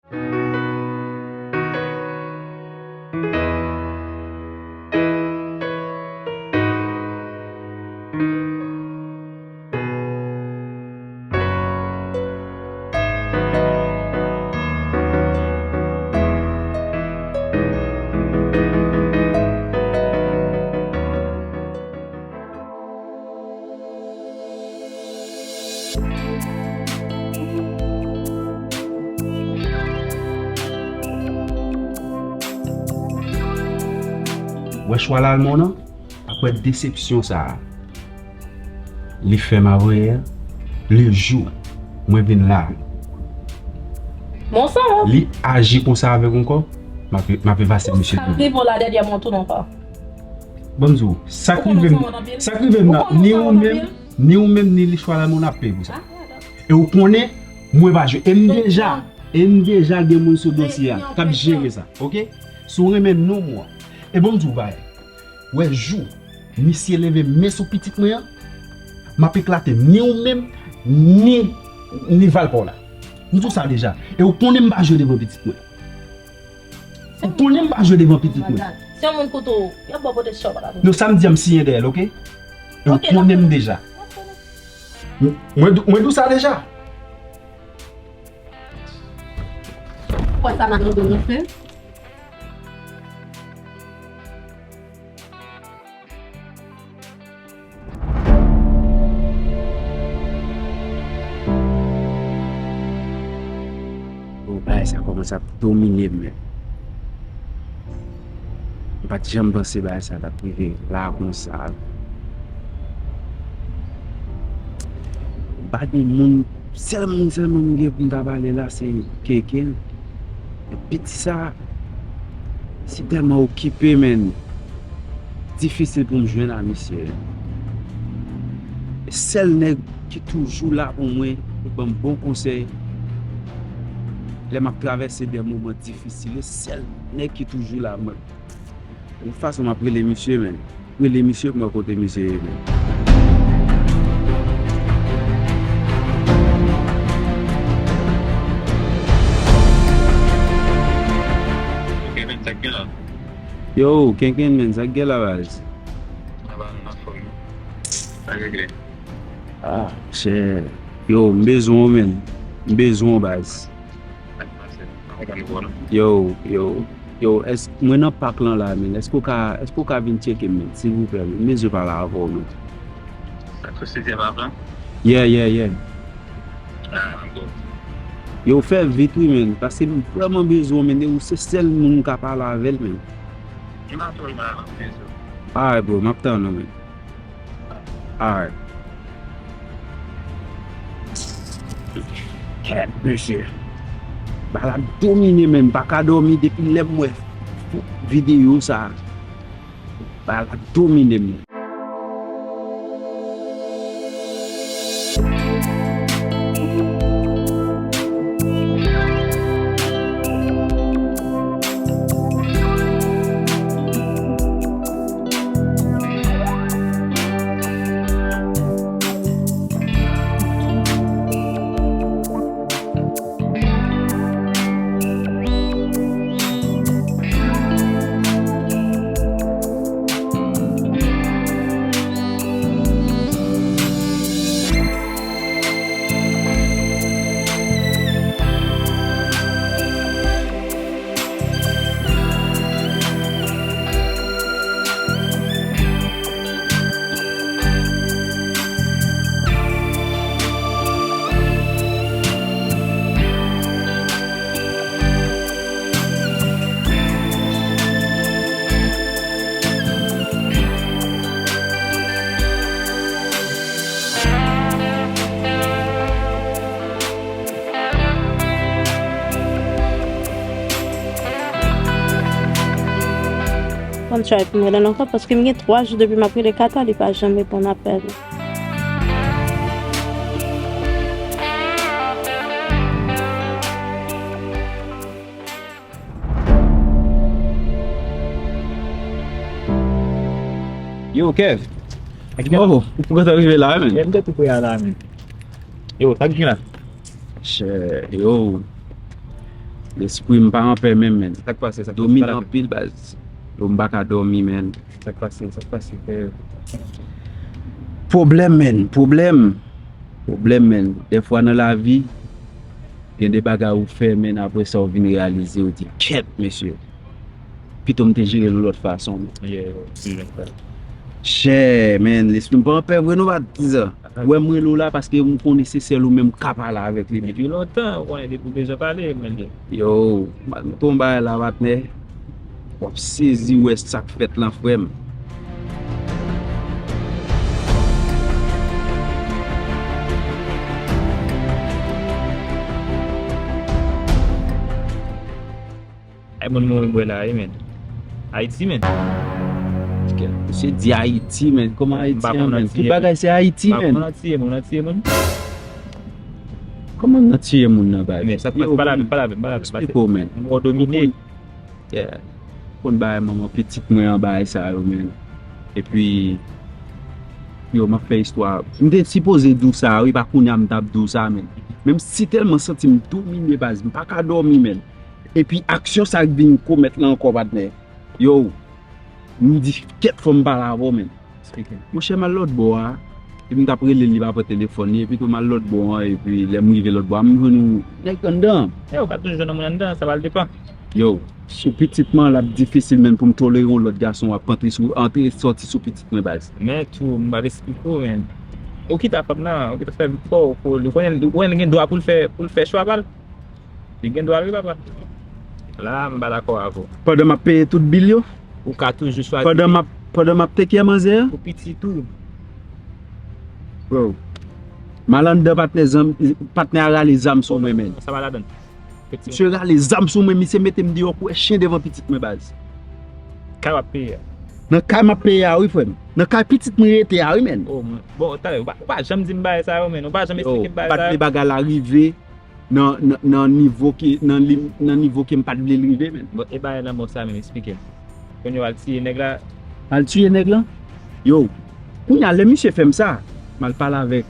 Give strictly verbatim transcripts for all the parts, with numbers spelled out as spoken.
Wè chwa Lalmon nan, apre desepsyon sa a, li fè m avanyè, le jou mwen vin la, Bon sa. Li aji konsa avèk yon kòb, m ap, m ap efase misye. Sa rive la dènyèman tou non pa. Ban m di w, sa k rive m, sa k rive m nan, ni ou menm, ni ou menm, ni li chwa la, moun ap peye pou sa. E ou konnen, mwen pa jwe. E m deja, e m deja gen moun sou dosye a, k ap jere sa, oke? Si w renmen non mwen. E ban m di w bagay. Wè jou misye leve men sou pitit mwen an, m ap eklate ni ou menm, ni, ni Valpa w la. M di w sa deja. E ou konnen m pa jwe devan pitit mwen. Ou konnen m pa jwe devan pitit mwen. Si yon moun koute w, y ap ba w pote chòp la. Non, sa m di a m siyen dèyè l, oke? E ou konnen m deja. Mwen, mwen di w sa deja. Kwa sa nan nou fè? Bon, bagay sa kòmanse ap domine m, men. M pa t janm panse bagay sa t ap rive la konsa. M pa gen moun, sèl moun sèlman m gen pou m ta pale la, se Kenken. Piti sa, si tèlman okipe, men difisil pou m jwenn a misye. Sèl nèg ki toujou la pou mwen, pou ban m bon konsèy lè m ap travèse de moman difisil yo, sèl nèg ki toujou la, mwen. Yon fason m ap rele misye, men. Rele misye pou m wè kote misye ye, men. Yo, Kenken, men, sa k gen la, baz? Ah, chè. Yo, m bezwen w, men. M bezwen w, baz. Yo, yo, yo, èske mwen nan pak lan la, men? Èske w ka, èske w ka vin tcheke m, men? Silvouplè, men. M bezwen pale avè w, men. Sa k sou sizyèm avan? Yeah, yeah, yeah. Ah, bon. Yo, fè vit, wi, men. Paske m vrèman bezwen w, men. E ou se sèl moun m ka pale avè l, men. M pa twò mal, m bezwen w. Alright, bro, m ap tann ou, men. Alright. Kèt, mesye. Bagay la domine, men m pa ka dòmi depi lè m wè videyo sa. Bagay la domine m. Mwen try pou m rele l ankò paske m gen twa jou depi m ap rele Kata, li pa janm reponn apèl. Yo, Kev. Bravo. Ou kontan rive la, men? M te tou pre a la, men. Yo, sa k gen la? Chè, yo. Lespri m pa anpè menm, menn. Sa k pase? Sa k pase? Dominan anpil, baz. Yo, m pa ka dòmi, menn. Sa k pase? Sa k pase, frè? Pwoblèm, menn. Pwoblèm. Pwoblèm, menn. Dèfwa nan lavi, gen de bagay ou fè, menn, apre sa, ou vin reyalize, ou di, "Kèt, mesye. Pito m te jere l yon lòt fason, menn." Yeah, yo, si jen frè. Chè, menn, lespri m pa anpè vre, non, patizan. Ou wè m rele w la paske m konnen se sèl ou menm k ka pale avèk li, menn. Depi lontan, ou konnen depi w bezwen pale, mwen li. Yo, m al montre w yon bagay la, patnè. W ap sezi wè sa k fèt lan, frè m. Ay, moun mouri bwè la, wi, men. Ayiti, men. Misye di Ayiti, men. Kòman Ayiti an, men? Tout bagay se Ayiti, men. M pa konn nan tiye moun, nan tiye moun. Kòman nan tiye moun nan, bagay? Men, sa k pase? Pale avè m, pale avè m, pale avè m, pase. Eksplike w, men. M wè w domine. Yeah. Konn bagay manman pitit mwen an, bagay sa yo, men. Epi, yo, m ap fè istwa. M te sipoze di w sa, wi, pa kounye a m t ap di w sa, men. Men m si tèlman santi m domine, baz, m pa ka dòmi, men. Epi aksyon sa k vin komèt la ankò, patnè. Yo, m di, "Kèt, fò m pale avè w, menn." Monchè, m al lòt bò a. Epi m t ap rele l, li pa pran telefòn li. Epi tou m al lòt bò an. Epi lè m rive lòt bò a, m jwenn yon nèg anndan. E, ou ka toujou jwenn yon moun anndan, sa pral depann. Yo, sou pitit mwen, l ap difisil, menn, pou m tolere yon lòt gason ap antre sou, antre sòti sou pitit mwen, baz. Men tou, m pral esplike w, menn. Ou kite fanm nan, ou kite fè vi pa w, ou konnen, ou konnen l gen dwa pou l fè, pou l fè chwa pa l. Li gen dwa wi, papa. La, m pa dakò avè w. Pandan m ap peye tout bil yo? Ou ka toujou chwazi. Pandan m ap, pandan m ap take care manzè a? Pou pitit ou. Bro. M al anndan, patnè, zam, patnè a rale zam sou mwen, menn. Sa pa ladan. Misye rale zam sou mwen, misye mete m deyò kou chen devan pitit mwen, baz. Kay w ap peye a. Nan kay m ap peye a, wi, frè m. Nan kay pitit mwen rete a, wi, menn. Oh, mwen. Bon, talè, ou pa, ou pa janm di m bagay sa yo, menn. Ou pa janm esplike m bagay sa yo. Yo, patnè, bagay la rive nan, nan, nan nivo ke, nan lim-, nan nivo ke m pa t vle l rive, menn. Bon, e bagay lanmò sa menm, esplike m. Kounye w al tiye nèg la? Al tiye nèg la? Yo, kounye a, lè misye fè m sa, m al pale avèk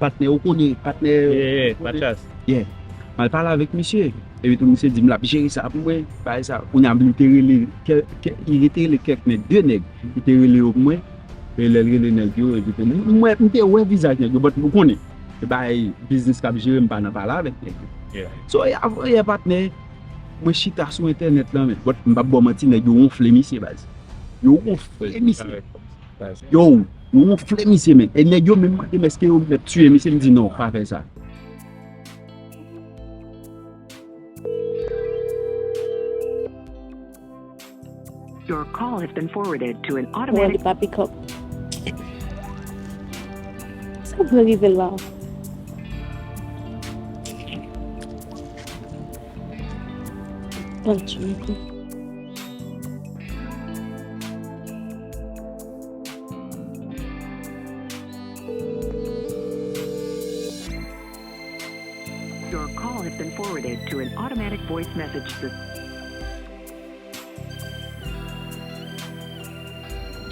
patnè, ou konnen, patnè. Yeah, yeah, patras. Yeah. M al pale avèk misye. Epi tou, misye di m l ap jere sa pou mwen, bagay sa. Kounye a, li te rele kè-, kè-, li te rele kèk nèg, de nèg. Li te rele yo pou mwen. E lè l rele nèg yo, epi tou, m, m wè, m te wè vizaj nèg yo, but ou konnen, se bagay biznis k ap jere, m pa nan pale avèk nèg yo. Yeah. So, e avan yè, patnè, mwen chita sou entènèt lan, men, but m p ap ba w manti, nèg yo wonfle misye, baz. Yo wonfle misye. Yo, yo wonfle misye, men. E nèg yo menm mande m èske yo mèt tiye misye, m di non, pa fè sa. Your call has been forwarded to an automatic. Bon, li pa pick up. Sa k vle rive la? Bon, Dye. Your call has been forwarded to an automatic voice message system.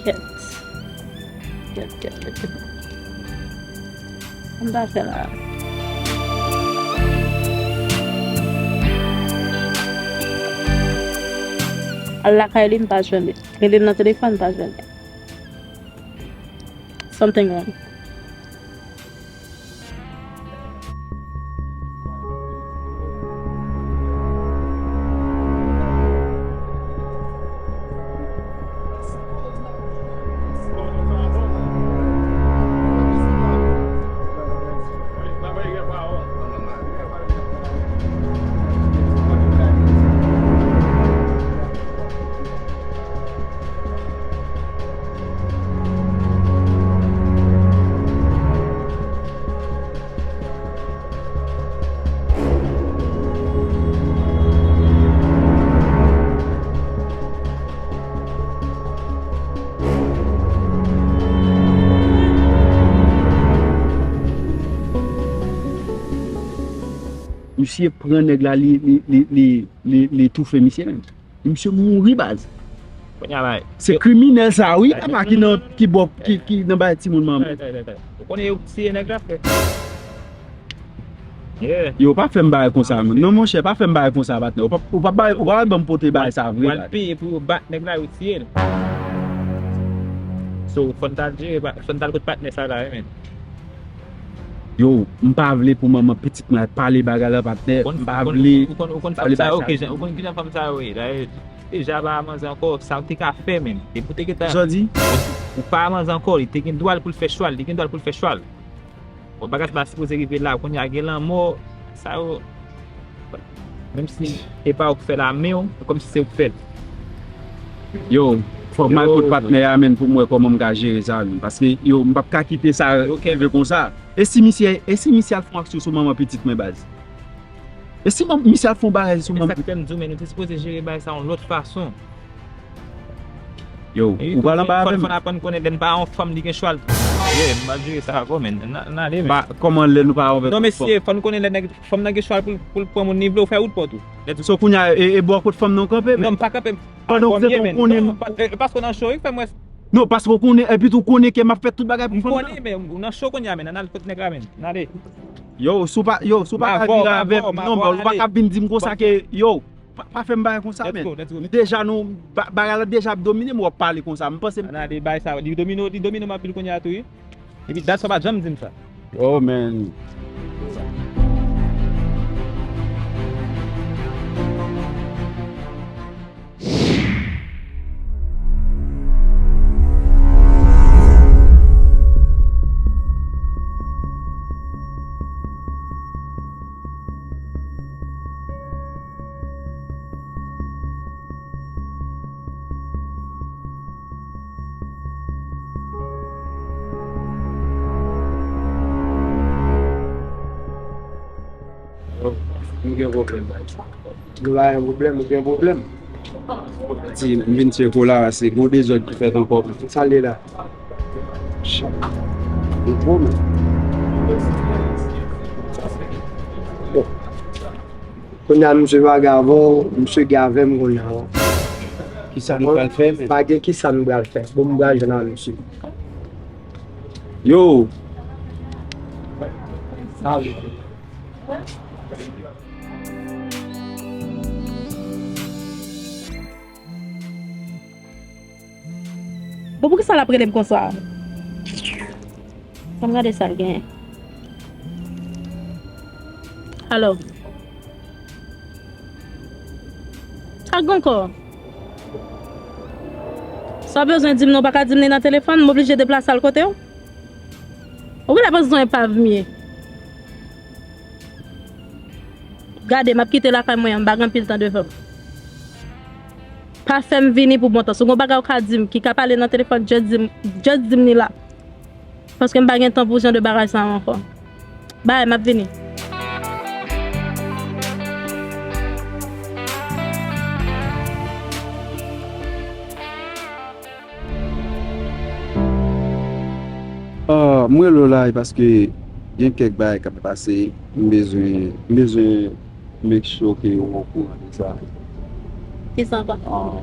Kèt. Kèt, kèt, kèt, kèt. Sa m ta fè la? Al lakay li, m pa jwenn li. Rele l nan telefòn, m pa jwenn li. Something wrong. Misye pran nèg la, li, li, li, li, li, li toufe misye menm. Misye mouri, baz. Kounye a la. Se kriminèl sa, wi, papa ki nan, ki bò, ki, ki nan bay timoun manman. Ou konnen yo tiye nèg la, frè. Yo, pa fè m bagay konsa, man. Non, monchè, pa fè m bagay konsa, patnè. Ou pa, ou pa, bay- ou pa ban m pote bagay sa vre, patnè. Pral peye pou yo bat nèg la, yo tiye l. So, fò n t al jere, pa- fò n t al kot patnè sa la, wi, men. Yo, m pa vle pou manman pitit mwen al pale bagay la, patnè. M pa vle. Ou konn, ou konn fanm sa yo, kijan, ou konn kijan fanm sa yo ye. Dayè, deja pa manzè ankò, sa ou te ka fè, men. Depi ou te gentan. Sa w di? Ou pa manzè ankò, li te gen dwa l pou l fè chwa l, li gen dwa l pou l fè chwa l. Bon, bagay sa pa sipoze rive la, kounye a gen lanmò, sa yo, menm si e pa ou k fè l a men w, kòmsi se ou k fè l. Yo, fò m al kot patnè a, men, pou m wè kòman m ka jere sa, men. Paske, yo, m p ap ka kite sa rive konsa. E si misye, e si misye al fè yon aksyon sou manman pitit mwen, baz? E si man- misye al fè yon bagay sou manman pitit mwen? E sa k fè m di w, men, nou te sipoze jere bagay sa yon lòt fason. Yo, ou pral anba avè m? Fò n aprann konnen lè n pa yon fanm, li gen chwa l. Yeah, m ap jere sa avè w, men. N a- n ale, men. Ba, kòman lè nou pa yon fanm? Non, mesye, fò n konnen lè nèg, fanm nan gen chwa l pou l, pou l pran moun li vle, ou fè wout pa w tou. So, kounye a, e, e bò kot fanm nan kanpe, men? Non, m pa kanpe. Pandan w konnen, non, pa- e, paske w nan cho, wi, fè m wè. Non, paske w konnen, epi tou w konnen ke m ap fè tout bagay pou fanm nan. M konnen, men ou nan cho kounye a, men. Ann al kot nèg la, men. N ale. Yo, si w pa, yo, si w pa ka vire avè m, non, bro, ou pa ka vin di m konsa ke, yo. Pa, pa fè m bagay konsa, men. Deja nou, ba- bagay la deja ap domine m, w ap pale konsa. M panse m. Ann ale bay sa, li domine, li domine m anpil kounye a tou, wi. Epi dat sa w pa janm di m sa. Oh, man. Nou gen pwoblèm. Nou pa gen pwoblèm, nou gen pwoblèm. Ti, m vin tcheke w la, se gwo dezòd ki fèt ankò. Sa l ye la? Bon, men. Bon. Kounye a, misye pa gen avè w, misye gen avè m kounye a. Kisa nou pral fè, men? Pa gen kisa nou pral fè. Bon, m pral jwenn avè misye. Yo! Salut. Bon, poukisa l ap rele m konsa? Ann gade sa l genyen. Alo? Sa k gen ankò? Sa w bezwen di m nan, ou pa ka di m li nan telefòn, m oblije deplase al kote w? Ou genlè panse se yon epav m ye. Gade, m ap kite lakay mwen an, m pa gen anpil tan devan m. Pa fè m vini pou bon tan. Si w gen yon bagay ou ka di m, ki ka pale nan telefòn, just di m, just di m li la. Paske m pa gen tan pou jan de bagay sa yo ankò. Bay, m ap vini. Ah, mwen rele w la, e paske gen kèk bagay k ap pase, m bezwen, m bezwen make sure ke ou okouran de sa. Kisa ankò? Ah,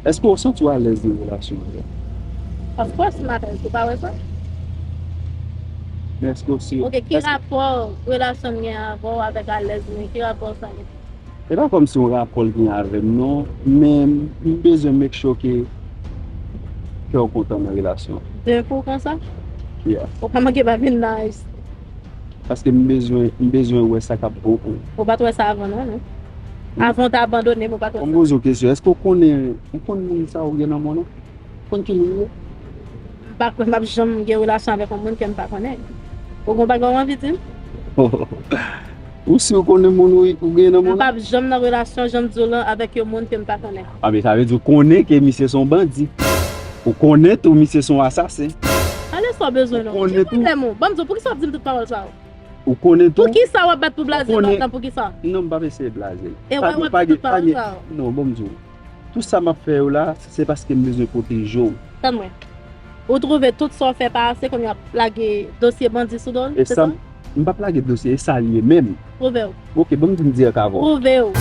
èske w santi w alèz nan relasyon an? Of course, m alèz, ou pa wè sa? Men èske w si... Ok, ki rapò relasyon m gen avè w avèk alèz mwen? Ki rapò sa gen? E pa kòmsi yon rapò l gen avè m non, men m bezwen make sure ke kè w kontan nan relasyon an. D'un coup konsa? Yeah. Ou pa manke pa vin nice. Paske m bezwen, m bezwen wè sa k ap bon pou ou. Ou pa t wè sa avan non, non. Avan w te abandone m, ou pa t wè sa. Fò m poze w kesyon, èske w konnen, ou konn moun sa ou gen nan men w nan? Konn ki moun yo? M pa kwè m ap janm gen relasyon avèk yon moun ke m pa konnen. Ou gon bagay w anvi di m? Ou si w konnen moun ou, ou gen nan men w nan? M p ap janm nan relasyon, jan m di w lan, avèk yon moun ke m pa konnen. A, men sa vle di w konnen ke misye se yon bandi. Ou konnen tou misye se yon asasen. Ale sa w bezwen non. Ki pwoblèm ou? Ban m di w, poukisa w ap di m tout pawòl sa yo? Ou konnen tou. Poukisa w ap bat pou blaze m nan, poukisa? Non, m p ap eseye blaze l. E wè w ap di tout pawòl sa yo. Non, ban m di w. Tout sa m ap fè yo la, se paske m bezwen pwoteje w. Tann mwen. Ou twouve tout sa w fè pa ase, kounye a w ap lage dosye bandi sou do l, se sa? M p ap lage dosye, e sa l ye menm. Pwouve w. Ok, ban m di m dirèk avè w. Pwouve w.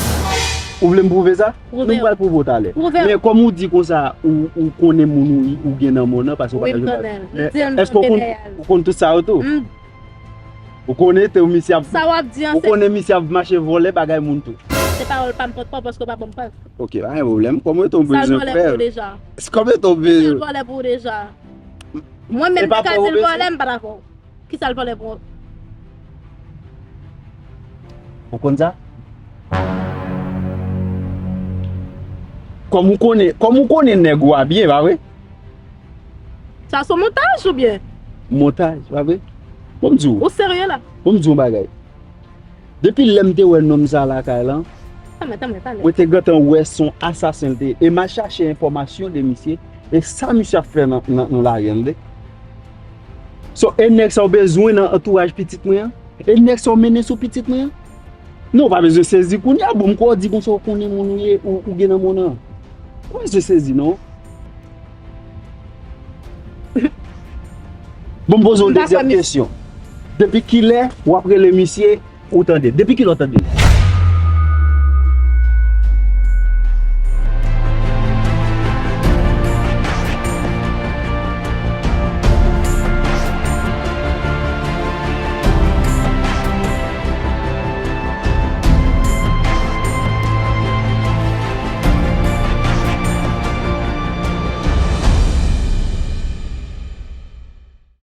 Ou vle m pwouve sa? Pwouve w. M pral pwouve w talè. Pwouve w. Men kòm ou di konsa, ou, ou konnen moun ou, ou gen nan men w nan, paske ou pa ta jwenn. Wi, m konnen l. Men èske ou konn, ou konn tout sa yo tou? M Ou konnen te misye ap Sa w ap di an Ou se konnen misye ap mache vòlè bagay moun tou. Se pawòl pa m pot pa paske w pa ban m prèv. Ok, pa gen pwoblèm. Kòman yo te yon Sa l bezwen vòlè prèv? pou deja. Kòman yo te yon Ki l bezwen? Vòlè pou deja. Mwen menm E pa te ka prèv di ou l bezwen? Vòlè m pa dakò. Ki sa l vòlè pou ou? Ou konn sa? Kòm ou konnen, kòm ou konnen nèg ou a byen, pa vre? Sa se montaj oubyen? Montaj, pa vre? Bon, m di w. Ou serye la? Bon, m di w yon bagay. Depi lè m te wè nonm sa lakay lan, Tanmen, tanmen, pale. Mwen te gentan wè se yon asasen l te ye. E m al chache enfòmasyon de misye. E sa misye ap fè nan, nan, nan lari an, tande. So, e nèg sa w bezwen nan antouraj pitit mwen an? E nèg sa w mennen sou pitit mwen an? Non, w pa bezwen sezi kounye a. Bon, m kwè w di konsa w konnen moun ou ye, ou, ou gen nan moun an. W pa bezwen sezi, non. Bon, m poze yon M dakò, dezyèm mesye. kesyon. Depi kilè w ap rele misye ou tande? Depi kilè w tande?